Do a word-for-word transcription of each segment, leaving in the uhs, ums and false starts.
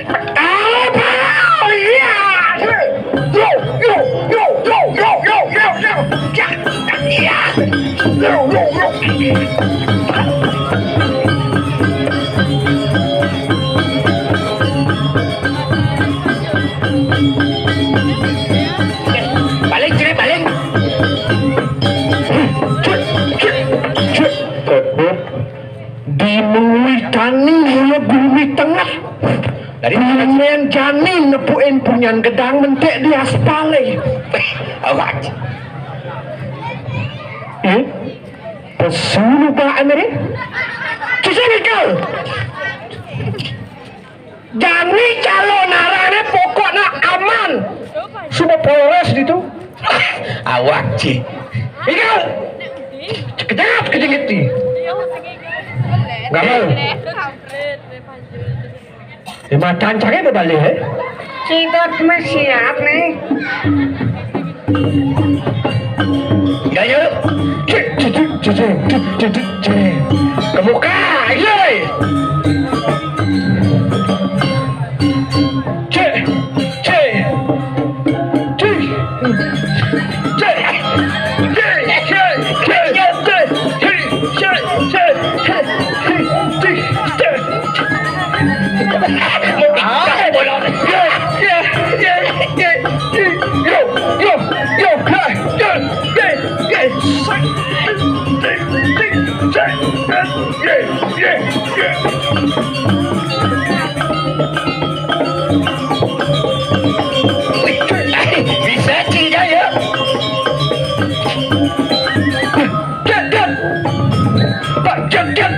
Apa? Iya. Yo, yo, yo, yo, yo, yo, yo, yo. Ya, ya. Yo, yo, yo. Balik, Cri, balik. Di mengui tani mula gumi tengah. Dari main jani nepuin punyan gedang mentek di aspal eh. Awak. Eh? Pesu lubak ni. Kisah nikal. Jani calon arane pokoknya aman. Suba Polres ditu. Awak, Ci. Ikal. Kejap, kejengit ni. Enggak mau. Eh, matan cari berbalik, eh. Sidot mah siap nih. Enggak, yuk. Cek, cek, cek, cek, cek, cek, cek, cek. Kebuka, iya, eh. Cek, cek. Bisa tidak ya? Pak Jagad.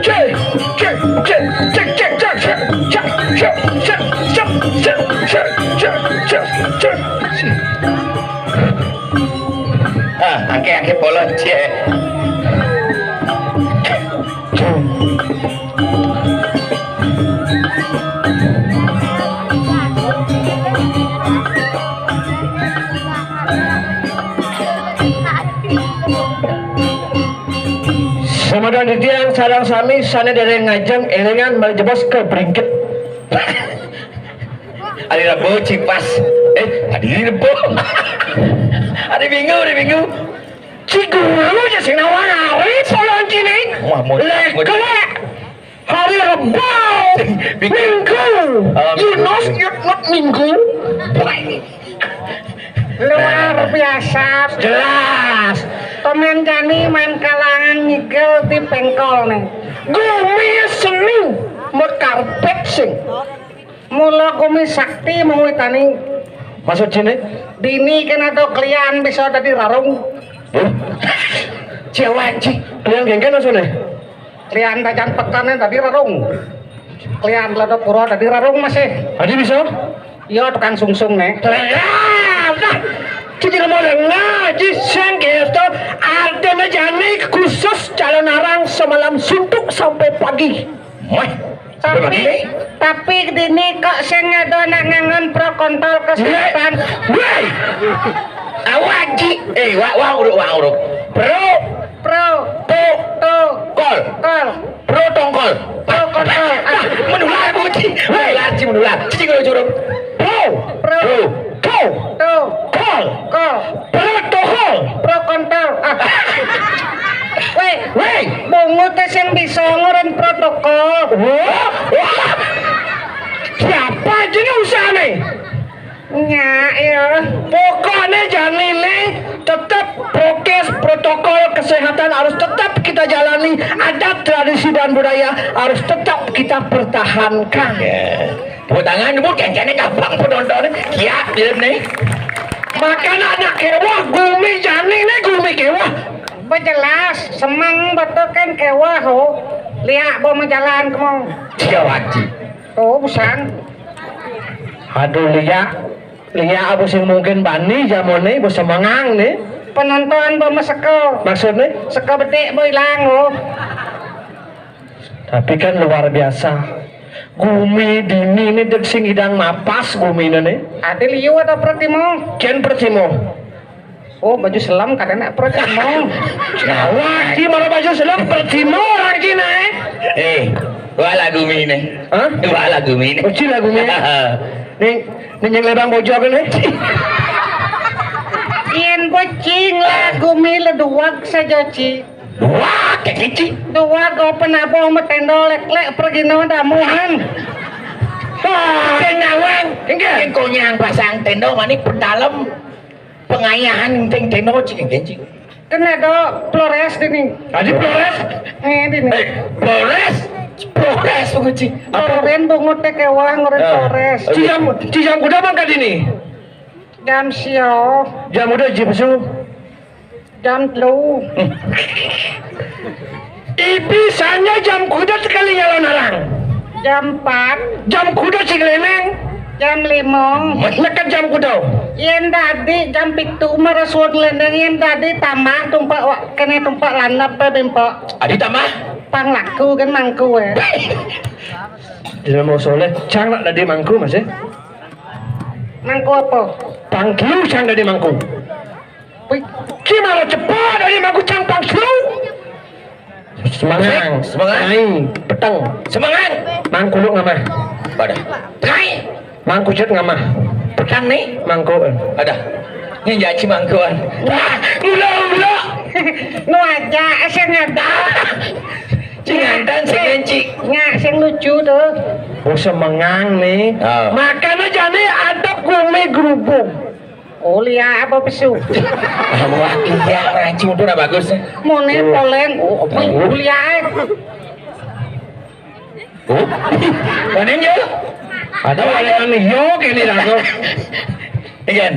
Cek, cek, cek, cek, cek, cek, cek, cek, cek, cek, cek, cek, cek, cek, cek. Ah, angke-angke polos, cek. Samadan titiang sareng sami sane dereng ngajeng elingan malih jebos ka bringkit. Ari Rebo cipas. Eh, ari Rebo. Ari Minggu, ari Minggu. Ci Guru nya sing nawang ari polon kini. Wah, mau, mau. Lekelek. Hari Rebo. Minggu. Oh, Minggu. Yunus, Yunus Minggu. Luar biasa. Jelas. Pemain jani main kalangan ngigel di pengkol nih. Gumi seni mekarpet sing. Mula gumi sakti mengui tani. Maksud sini? Dini kan ada kelian bisa dadi rarung. Huh? Jawa, Ci. Kelian gengken maksudnya? Kelian tajan petane dadi rarung. Kelian lada pura dadi rarung masih. Adi bisa? Iya, tukang sungsung nih. Kelian. Ci tidak mau dengar, Ci sing gitu. Artinya jani khusus calon arang semalam suntuk sampai pagi. Wah, tapi, tapi dini kok sing ada nak ngangon pro kontol kesehatan. Woi. Awak, Ci. Eh, wak, wak, uruk, wak, uruk. Pro. Pro. To. To. Kol. Kol. Pro tongkol. Pro kontol. Ah, menular, Bu, Ci. Woi. Menular, Ci, menular. Ci, kalau curug. Pro. Pro. Pro. To. To. Kol. Kol. Protokol. Pro kontol. Ah. Weh, weh, bungut sing bisa ngurun protokol. Wah, wah. Siapa aja nih usahane? Nya, iya. Pokoknya jani nih tetap prokes, protokol kesehatan harus tetap kita jalani, adat tradisi dan budaya harus tetap kita pertahankan. Ya. Tepuk tangan dulu, kengkene gampang penonton. Kiat dia nih. Makan anak kewah, gumi jani nih gumi kewah. Bejelas, semang betul kan kewah, oh. Liak bawa jalan kemong. Dia wajib. Oh, busan. Aduh, liak. Liak apa sing mungkin bani jamone, bu semengang nih. Penonton bawa seko. Maksudnya? Seko bedik bawa ilang, oh. Tapi kan luar biasa. Gumi dini nih dek sing idang napas gumi nih. Ati liu atau pertimo? Ken pertimo. Oh, baju selam kadang nak pertimo. Nah, wah, di mana baju selam pertimo orang Cina, eh? Eh, Wah, lagu mine. Hah? Wah, lagu mine. Oh, ci lagu mine. Ning, ning yang lebang bojog ne. Yen bocing lagu mi leduwag saja, Ci. Wah, kek ci. Duwag go penabung metendo lek-lek pergino damuhan. Wah, sing nawang. Enggak. Sing konyang pasang tendo mani pedalem pengayahan ting tendo, Ci, enggak, Ci. Kena do Flores dini. Tadi Flores? Eh, dini. Eh, Flores? Flores, Ci. Apa? Ngoren bungut teh kewah, ngoren Ah. Flores. Cijang, cijang kuda mangkat dini. Jam sio. Jam udah jam su. Jam telu. Ipi sanya jam kuda sekali nyala narang. Jam empat. Jam kuda cing leneng. Jam lima. Meket jam kuda. Yen dadi jam pitu meresut leneng, yen dadi tambah tumpak wa-, kene tumpak landep pe bimpo. Adi tambah? Pang laku kan mangku eh. Dina mau soleh, cang nak dadi mangku masih? Mangku apa? Pang kiu cang dadi mangku. Wih, ki malah cepat dadi mangku cang pang kiu. Semangang, semangang. Ai, peteng. Semangang. Mangku lu ngamah. Pada. Hai. Mangku jet ngamah. Petang nih. Mangku. Ada. Ini janji mangkuan. Wah, ulo-ulo. Nu aja, asal ngada. Cingantan sengenci. Nya, sing lucu tuh. Oh, semengang nih. Oh. Makan aja nih, ada kumi gerubung. Oh, lia apa pesu? Wah, iya, rancu tuh udah bagus. Mone Oh. Poleng. Oh, apa? Oh. Lia, eh. Oh. Mana yo? Ada orang yo kini lagu. Ikan.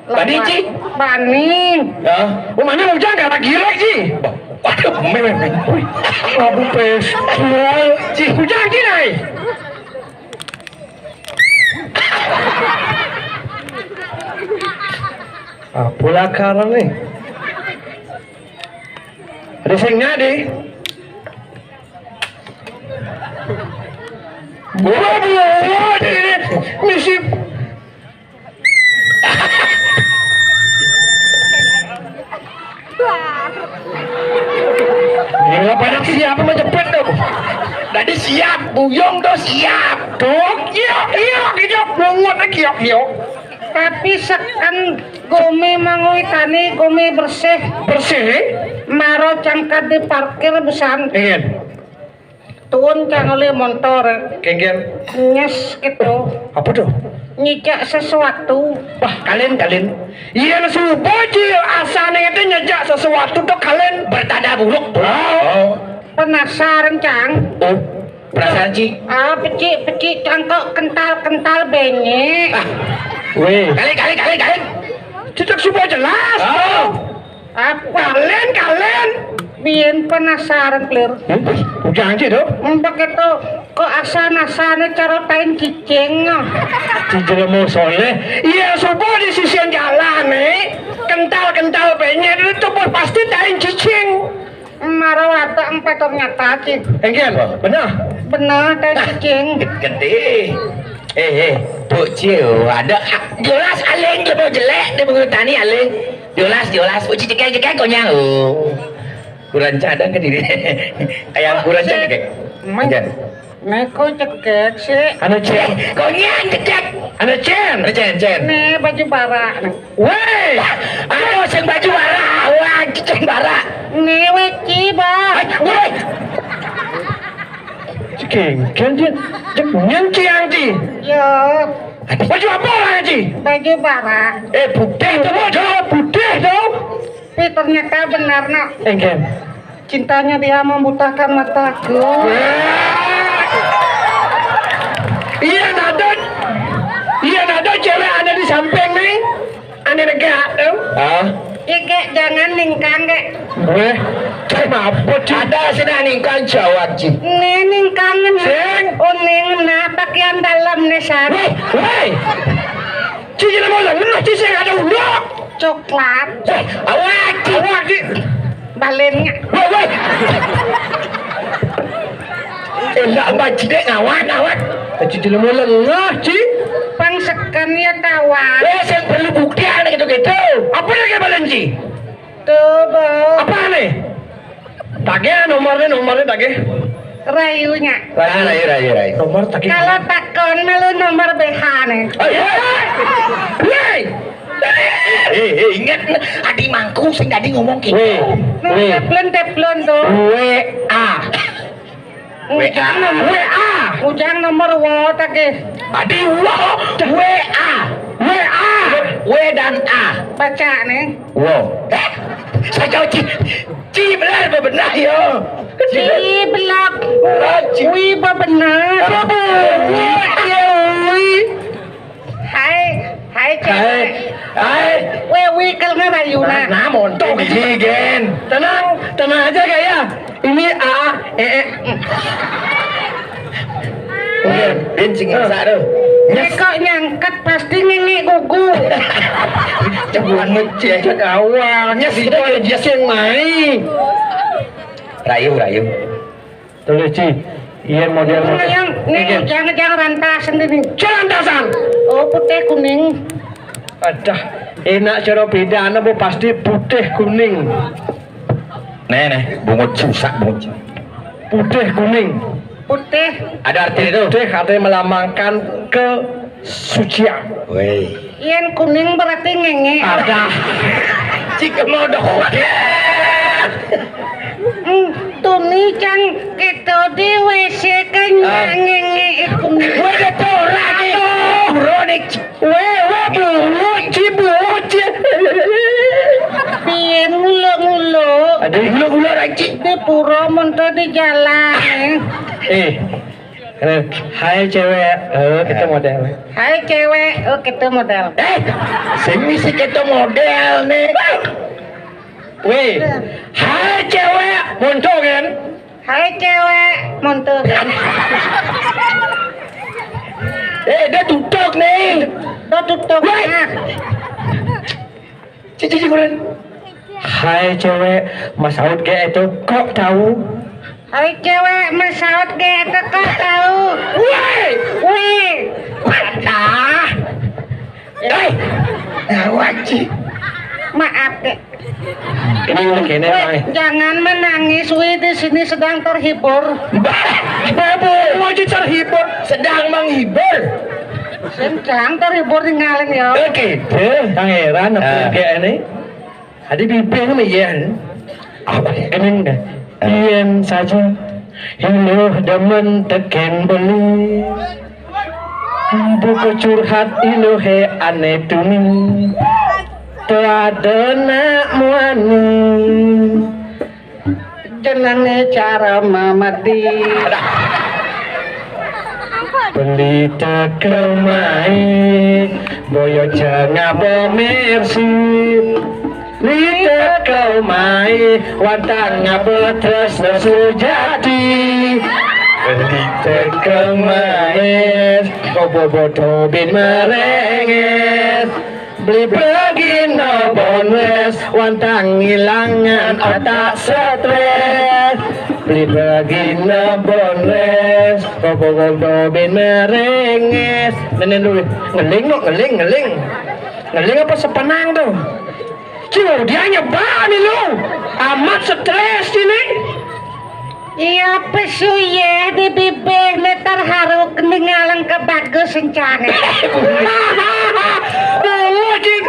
Bani, Ci. Bani. Ya. Oh, mana ujang gak lagi lagi, Ci? Waduh, memang. Wih, abu pes. Ci, ujang, Ci, nai. Ah, pula karang nih. Ada sing nyadi. Gua buat ini misi. Ini pada siap sama jepit dong. Tadi siap, buyung tuh siap. Tuh, iya, iya, iya, bungut lagi, iya, iya. Tapi seken gumi mangui tani, gumi bersih. Bersih? Maro cangkat di parkir besan. Ingin. Tuun cang oli montor. Kengken. Nyes gitu. Apa tuh? Nyijak sesuatu. Wah, kalian, kalian. Iya, subuh, Ci. Asane itu nyejak sesuatu tuh kalian. Bertanda buruk. Oh. Penasaran, Cang. Oh. Perasaan, Ci. Ah, pecik-pecik cangkok kental-kental benyek. Ah. Weh. Kali, kali, kali, kali. Cicak subuh jelas. Oh. Apa? Kalian, kalian. Biyen penasaran, Clear. Hmm? Ujang, Ci, tuh. Mbak itu kok asal-asalnya carotain cicing. Ci jelema soleh. Iya, subuh di sisian jalan, nih. Kental-kental benyek itu tuh pasti tain cicing. Mara watak empat ternyata, Ci. Engken, bener. Bener, tain cicing. Gede. Eh, eh, Bocil, ada jelas aling dia mau jelek, dia mau tani aling. Jelas, jelas, Bocil cekek-cekek konyang. Oh. Kurang cadang ke diri. Kayak kurang cadang ke. Emang Engken. Neko cekek sih. Anu cen. Konyang cekek. Anu cen. Anu cen, cen. Nih baju bara nih. Weh, anu sing baju bara, wah cen bara. Nih weci, Bah. Hai, weh. Cekeng, kan dia, dia nyen ciang ci. Ya. Baju apa orang ci? Baju bara. Eh, putih tuh, baju putih tuh. Tapi ternyata benar, nak. Engken. Cintanya dia membutakan mataku. Iya, nada. Iya, nada cewek ada di samping nih. Ane negak tuh. Ah. Iya, Gek, jangan ningkang, Gek. Weh, cek mabut, Ci. Ada sini ningkang jawab, Ci. Nih, ningkang. Sing. Oh, ning, nah, pakaian dalam nih, San. Weh, weh. Ci, jadi mau lah, ngena, Ci, sing ada ulo. Coklat. Weh, awak, Ci. Awak, Ci. Balennya. Weh, weh. Enggak, Mbak, Ci, dek, ngawat, ngawat. Ci, jelema lengah, Ci. Pang seken ya, kawan. Eh, sing perlu bukti, aneh gitu-gitu. Apa lagi balen, Ci? Tuh, Bang. Apa nih? Tagih nomornya, nomornya tagih. Rayunya. Rayu, rayu, rayu. Nomor tak. Kalau takon malu nomor B H nih. Hei, hei, hei, ingat, adi mangku sing tadi ngomong gitu. Weh, weh. Teflon, teflon tuh. W A. Ujang nomor, W A. Ujang nomor wo tadi. Adi wo, W A. W A. W dan A. Baca nih. Wo. Eh, saya jauh ci. Ci benar bebenah yo. Ci belak. Wi bebenah. Wi. Hai, hai cewek. Hai. Hai. Weh, wi kalau nggak rayu nah. Nah, montok iki, Gen. Tenang, tenang aja, Kak, ya. Ini A A, E E. Oke, Bin sing ngerasa tuh. Nyes. Kok nyangket pasti ngengek gugu. Cek banget, cek. Awal. Nyes, kita kayak Jess yang main. Rayu, rayu. Tulis, Ci. Iya, model. Ini yang, ini jangan, jangan rantasan ini. Jangan rantasan. Oh, putih kuning. Adah, enak cara beda, anak pasti putih kuning. Nih, nih, bungut susah, bungut. Putih kuning. Putih. Ada arti itu. Putih artinya melambangkan kesucian. Weh. Yen kuning berarti ngenge. Ada. Cik mau dong. Hmm, tuni cang kita di W C kan ngenge kuning. Weh, ada orang nih. Buronik. Weh, weh, buruci, buruci. Pian ngulo-ngulo. Ada ngulo-ngulo lagi. Di pura monto di jalan. Eh, hai cewek, eh, kita model. Hai cewek, oh kita model. Eh, sing misi kita model nih. Weh, hai cewek, monto kan? Hai cewek, monto kan? Eh, dia tutup nih. Dia tutup. Weh. Nah. Cici, cici, kuren. Hai cewek, Mas Saud ge itu kok tahu? Hai cewek, Mas Saud ge itu kok tahu? Woi! Woi! Wadah! Eh, ngawaci. Maaf deh. Ini kene. Woi, jangan menangis, Wi, di sini sedang terhibur. Babu, mau terhibur, sedang menghibur. Sedang terhibur tinggalin ya. Oke, deh, pangeran apa kayak ini? Adi bibir mah iya. Apa ya? Emang dah. Yen saja iluh demen teken beli. Buku curhat iluhe ane tuni. Teladena muani. Jenenge cara mamadi. Beli tekel mai, boyo jengah pemirsi. Beli tekel mai, wantang ngabetresno sujati. Beli tekel mai, bobo bodo bin merenges. Beli begino bonus, wantang ngilangan otak stres. Beli begino bonus, bobo bodo bin merenges. Nenen dulu, ngeling kok, ngeling, ngeling. Ngeling apa sepenang tuh? Cil, dia nyebar nih lu. Amat stres ini. Iya, pesu ye di bibir ne terharu keningalan ke bagus rencana. Oh, Cin.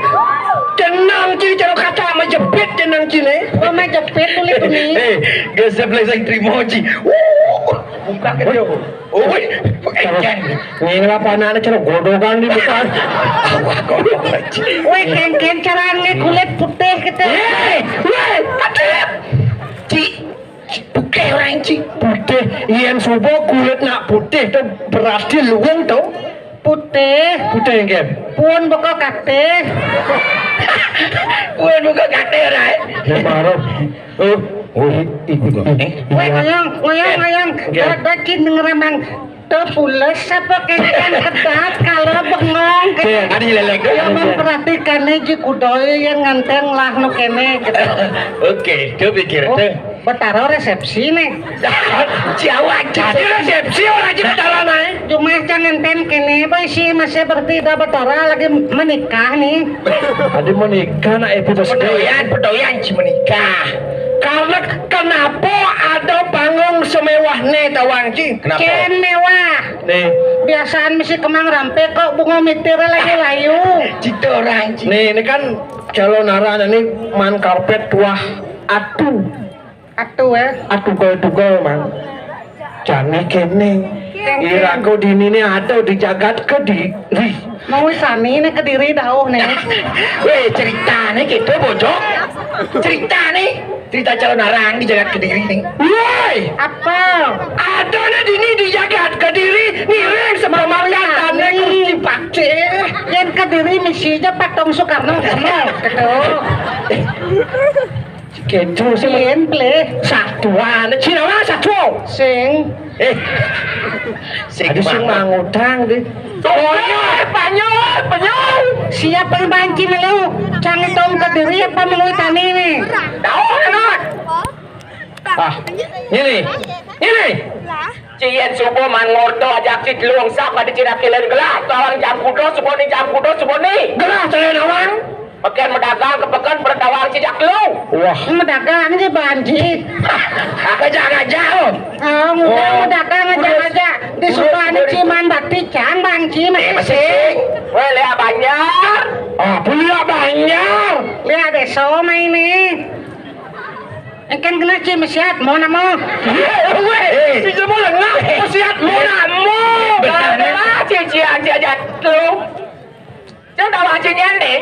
Tenang, Cin, cara kata majepit tenang, Cin, eh. Oh, majepit tulis ini. Eh, gak saya bilang saya terima, Cin. Uh, buka ke dia. Oh, woi, eh, Cin. Ini apa anak-anak cara godokan di bukan. Apa godokan, Cin? Weh, kengken carane kulit putih gitu. Eh, weh, putih. Ci, putih orang, Ci. Putih, yen subuh kulit nak putih tuh berarti luwung tuh. Putih. Putih, nggih. Pun buka kate. Pun buka kate, ora. Ya, baru. Oh, oh, iku kok. Eh? Weh, ngoyong, ngoyong, ngoyong. Nggih. Ada ki ngeremang. Tuh pules apa kengken ketat kalau bengong. Nggih, ada lelek. Ya memperhatikan nih ji kudoy yang nganteng lah nu kene gitu. Oke, tuh pikir tuh. Betara resepsi nih. Jawa jadi resepsi orang aja betara naik. Cuma jangan ten kene, boy sih masih berarti udah betara lagi menikah nih. Tadi menikah nak ibu terus. Pedoyan, pedoyan si menikah. Karena kenapa ada panggung semewah né tawang, Ci? Kenapa? Cén méwah. Né. Biasaan misi kemang rampé kok bunga mitir layu-layu. Cita orang, Ci. Né, ini kan calon arang ini man karpet wah atu. Atu, eh? Atu gol-gol, Mang. Jani kéné. Iraga dininé ada di jagat Kediri. Mau sani né Kediri dauh né. Wéh, ceritané gitu, Bojok. Ceritané, cerita calon arang di jagat Kediri nih. Woi, apa? Ada né dini di jagat Kediri, ngiring sepamarkatané sani. Kursi pakcih. Yén Kediri misi aja patung Soekarno kono, gitu. Kéto sing. Yén plé. Satuan, Cina mah satu. Sing. Eh. Sing. Ada sing mangutang deh. Panyol, panyol, panyol. Siapa yang banci melu? Cang tong Kediri apa melu tani nih? Tahu enak. Ah, ini. Ini. Ci yén subuh man ngorta ajak ci telung sak pada ci rakilan gelah, tawang jam kuda subuh ni, jam kuda subuh ni. Gelah calon arang. Peken medagang ke peken bertawang ci jak telu. Wah. Medagang aja banci. Aku jangan jauh. Oh, mudah medagang aja aja. Di suka ada ciman bakti cang banci masih sing. Wéh, lihat banjar. Ah, punya banjar. Lihat désa main nih. Engkén kena ci mesiat mau nama. Wéh, si jemu lengah mesiat mau nama. Benar, benar, ci, ci, ci, ci, telu. Cang tawang ci nyén né.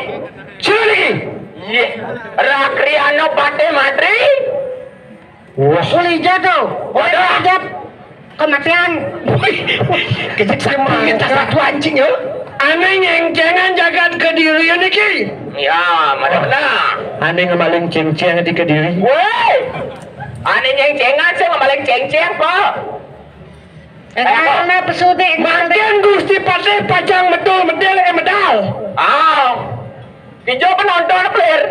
Ciri. Yé. Rakriano Patih Madri. Wah. Ulija tuh. Wadah. Ulija kematian. Wih. Kejek sakti tas satu anjing ya. Ané nyéngcéngan jagat Kediri niki. Ya, mana benar. Ané ngemaling céngcéng di Kediri. Wéh. Ané nyéngcéngan sing ngemaling céngcéng kok. Eh, karena pesudé. Mangkin Gusti Patih pacang medul medil, eh, medal. Ah. Ijo penonton, Plir.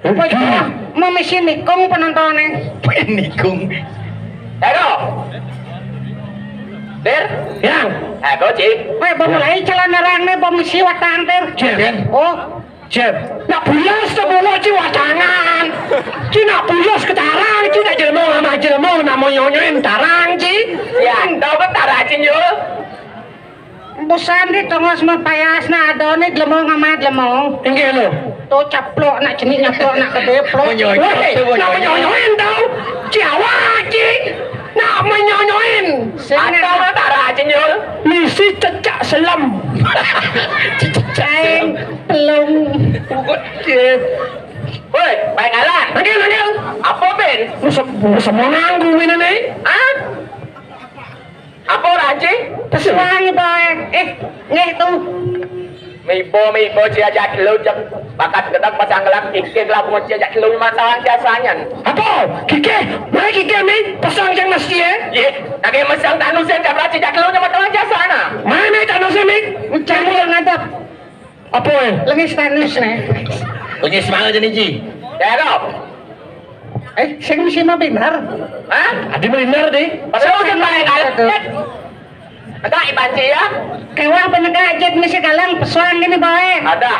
Apa ya? Mau misi nikung penontonnya. Nikung. Ayo. Dir. Yang. Ayo, Ci. Wéh, bau mulai calon arang nih, bau misi watang, Dir. Cil. Oh. Cil. Nak bulas tuh bawa ci watangan. Ci nak bulas ke tarang, ci nak jelema sama jelema, nak mau nyonyoin tarang, ci. Ya, tau ke tarang, Ci, Jul? Busan di tongos mah payas, nah, ada nih jelema sama jelema. Inggih lho. Tuh caplok, nak jenik nyaplok, nak kedé plok. Mau nyonyoin. Wéh, tuh, mau nak nyonyoin. Nyonyoin tau. Ci awak, ci. Nak menyonyoin. Sing atau nak tarah, Ci, Jul? Misi cecak selem. Cecak selem. Pelung. Pukul, ci. Woi, Bang Alan. Panggil, panggil. Apa, Ben? Lu se-, lu semua nganggu ini nih. Hah? Apa, Raji? Pesuang, Boy. Eh, nggih, tuh. Mibo, mibo, ci ajak lu, cek bakat gedeg pasang gelak, kikih gelak, bunga ci ajak lu, lima tahun jasanya. Apa? Kikih? Mana kikih, Mi? Pasang jang mesti, eh? Ye, lagi mesang tanus, saya jabra ci ajak lu, lima tahun jasana. Mana, Mi, tanus, Mi? Ucang yang ngadep. Apa, eh? Lengis tanus, nih. Lengis mana jenis, Ji? Ya, dong. Eh, sing mesti mah benar. Hah? Adi benar, deh. Padahal udah pakai karet. Enggak, ibanci ya. Kewah penegak aja misi galang pesuang gini, Boy. Ada.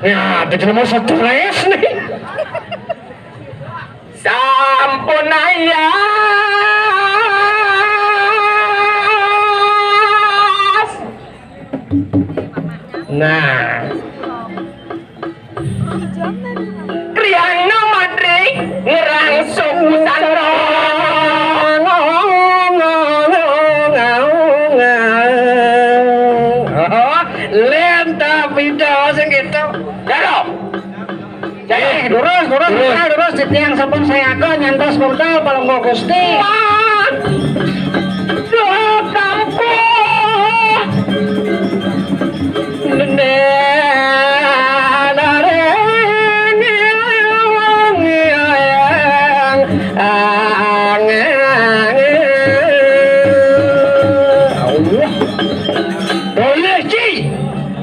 Ya, ada jelema stres nih. Sampun ayas. Nah. Kriana Madri ngerang suku santong. Lén ta pida sing kéto. Jaro. Eh, durus, durus, durus. Durus, durus, titiang sampun sayaga nyantos budal Palungguh Gusti. Wah. Duh, kampung. Boleh, Ci.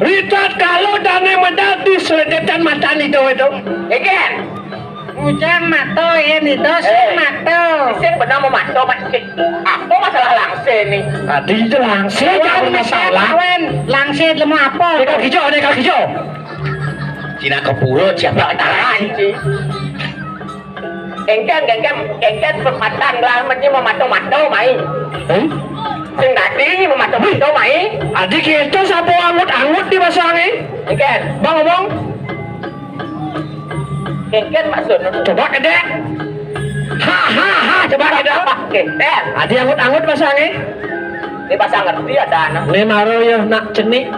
Ritat kalau dane medal di seledetan mata ni do itu. Egen. Ujang mato, ya, ni do, sing mato. Sing benar mau mato, Mat. Eh, apa masalah langse ni? Tadi itu langse, jangan masalah. Kawan, langse lemu apa? Ini kaki hijau, ini kaki hijau. Cina kepuro, siapa ketahan, Ci? Kéngkén, kéngkén, kéngkén pepatang gelah mesti memato-mato mai. Hah? Sing dadi memato-mato mai. Adi kéto sapa angut-angut di pasangé? Kéngkén. Bang ngomong. Kéngkén maksudnya. Coba kedék. Ha ha ha, coba kedék. Kéngkén. Adi angut-angut pasangé. Ini pasang ngerti ada anak. Né maro ya nak cenik.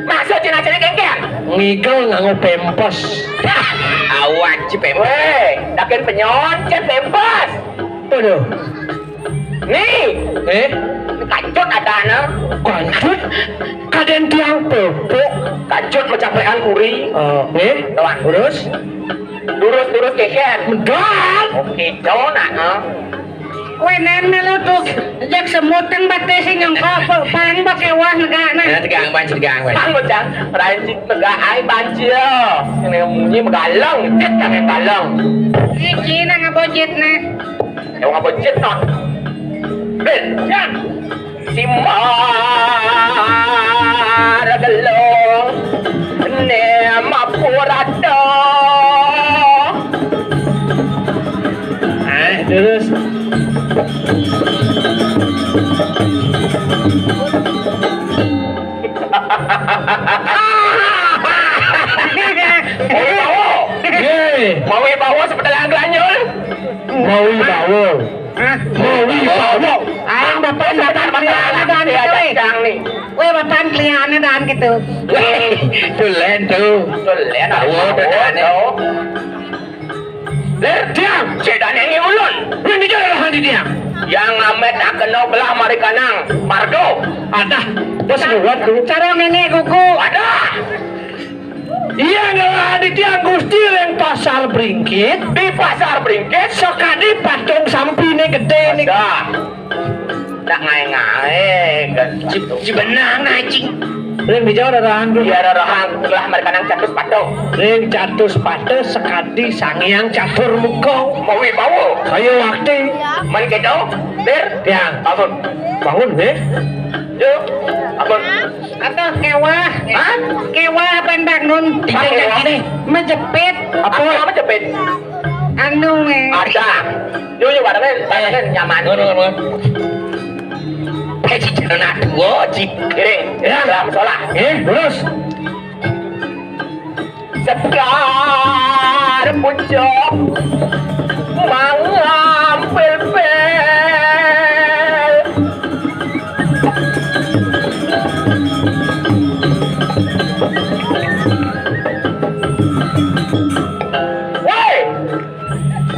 Maksud cina-cina kéngkén? Ngigel nganggo pempes. Awan ci pempes. Wéh, dakin penyon cén pempes. Waduh. Nih. Eh? Kancut ada anak. Kancut? Kadén tiang pupuk. Kancut macapéan kuri. Oh, eh? Tuan. Terus? Durus-durus kéngkén. Medal. Oké, cona, ha. Kowe nén melu tuh, jak semut kang baté sing nyengkok, kok pang pakai wah negakna. Nah, tegang, Pan, tegang, Pan. Pang, Cang. Rancik tegak ai, Pan, cia. Ini munyi megalang, cet, kang megalang. Iki nang ngabojit nih. Yang ngabojit, no. Bel, Cang. Simar gelung ne mapurada. Eh, terus. Mawi bawa. Ye. Mawi bawa sepedalan gelanyul. Mawi bawa. Hah? Mawi bawa. Ayo, bapak, bapak, bapak, bapak, bapak, bapak, nih. Wéh, bapak kelihatannya dan gitu. Wéh, tulen tuh. Tulen, tahu, tahu, tulen. Tahu. Ler, diam. Setan ini ulun. Ulun di jalan handi diam. Yang amet nak kena belah mari kanang. Margo. Ada. Bos buat tuh. Cara nenek kuku. Ada. Iya, ngelah Aditya Gusti ring Pasar Bringkit. Di Pasar Bringkit? Sakadi patung sampine gedé nih. Ada. Tak ngaé-ngaé, kan. Ci, ci benang, nah, cing. Ring dija rarahan tuh. Iya, rarahan. Setelah mereka nang catus patung. Ring catus patung sakadi Sang Hyang Catur Muka. Mawi bawa. Ayo, wakti. Man kedo, Lir. Ya. Bangun. Bangun, eh. Yuk, bangun. Aduh, kéwah. Hah? Kéwah apa yang bangun? Apa kéwah? Ini, menjepit. Apa? Apa menjepit? Anu, eh. Ada. Yuk, yuk, barengan, barengan, nyaman. Nuhun, nuhun, nuhun. Eh, ci, jangan aduh, ci. Kiring. Ya. Salam sholat. Eh, lurus. Sekar pucuk mangampil-pil. Woi!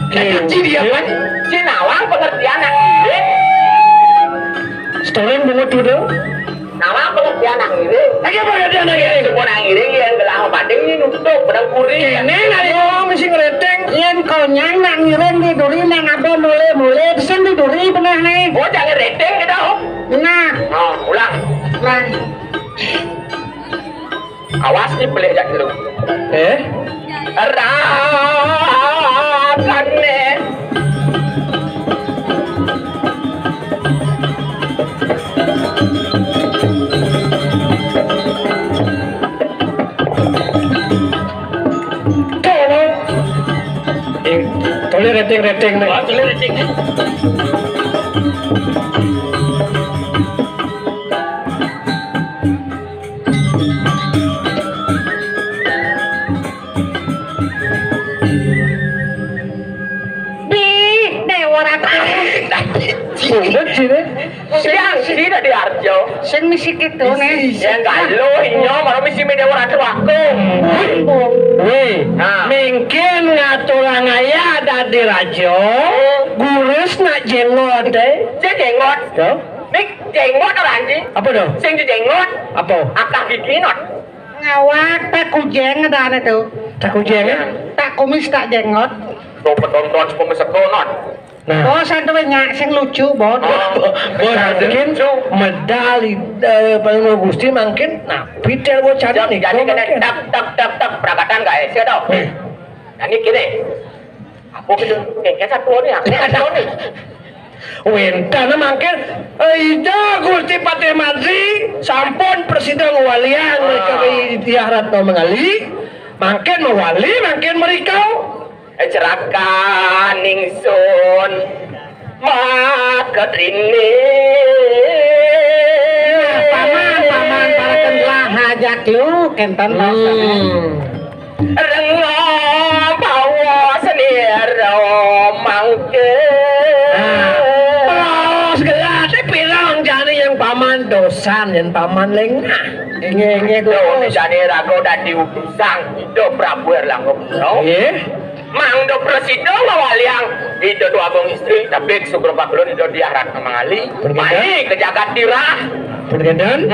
Oke. Ci dia kan? Ci nawang pengertian nang ngiring. Stolen bungut itu. Nawang pengertian nang ngiring. Lagi apa pengertian nang ngiring? Mun nang ngiring yang gelah banding ini nutup, pedang kuring. Kéné nari. Oh, mesti ngereteng. Yén konyang nang ngiring di duri nang apa mulé-mulé, sing di duri beneh né. Oh, jangan reteng gitu. Nah. Oh, ulang. Ulang. Awas nih, pelih jak lu. Eh? Rakane. Tolong. Eh, tolong rating, rating nih. Oh, tolong rating. Bih, Déwa Ratu. Bungut sini. Siang, sini dari Arjo. Sing misi kitu, nih. Yang galuh, inyo, malah misi mi Déwa Ratu aku. Wih, nah. Mungkin ngaturang ayah dadi raja, gurus nak jenggot, eh. Dia jenggot. Tuh. Nik jenggot orang, Ji. Apa tuh? Sing jenggot. Apa? Akah gigi, not. Ngawak, tak kujeng adané to. Tak kujeng, ya? Tak kumis, tak jenggot. To penonton sepemesekonan. Nah. Oh, santuy nyak sing lucu, Bon. Oh, Bon, mungkin medal, eh, paling Gusti mungkin, nah, Peter bocah. Jadi, nih, jadi kena mungkin. Tak, tak, tak, tak, peragatan, guys, ya, toh? Hmm. Nah, ini gini. Apa gitu? Kayak satu nih, aku satu nih. Wénten mangkin, eh, Ida Gusti Patih Madri sampun prasida ngwalian. Ah. Ika Diah Ratna Mangali, mangkin mawali, mangkin mrika. Cerakaning sun maka trini. Paman, paman, para kenlah hajat lu, kenten lah. Hmm. Rengga bawa senira mangke. Los gelah, tapi pirang jani yang paman dosan, yang paman lengah. Inggih, inggih, Dong Gus. Jani raga dadi utusan Ida Prabu Erlangga Putra. Inggih. Mangda prasida ngawaliang Ida Dwagung Istri, tapi sugra pakulun Ida Diah Ratna Mangali. Bener. Mari ke jagat tirah. Pun kenten.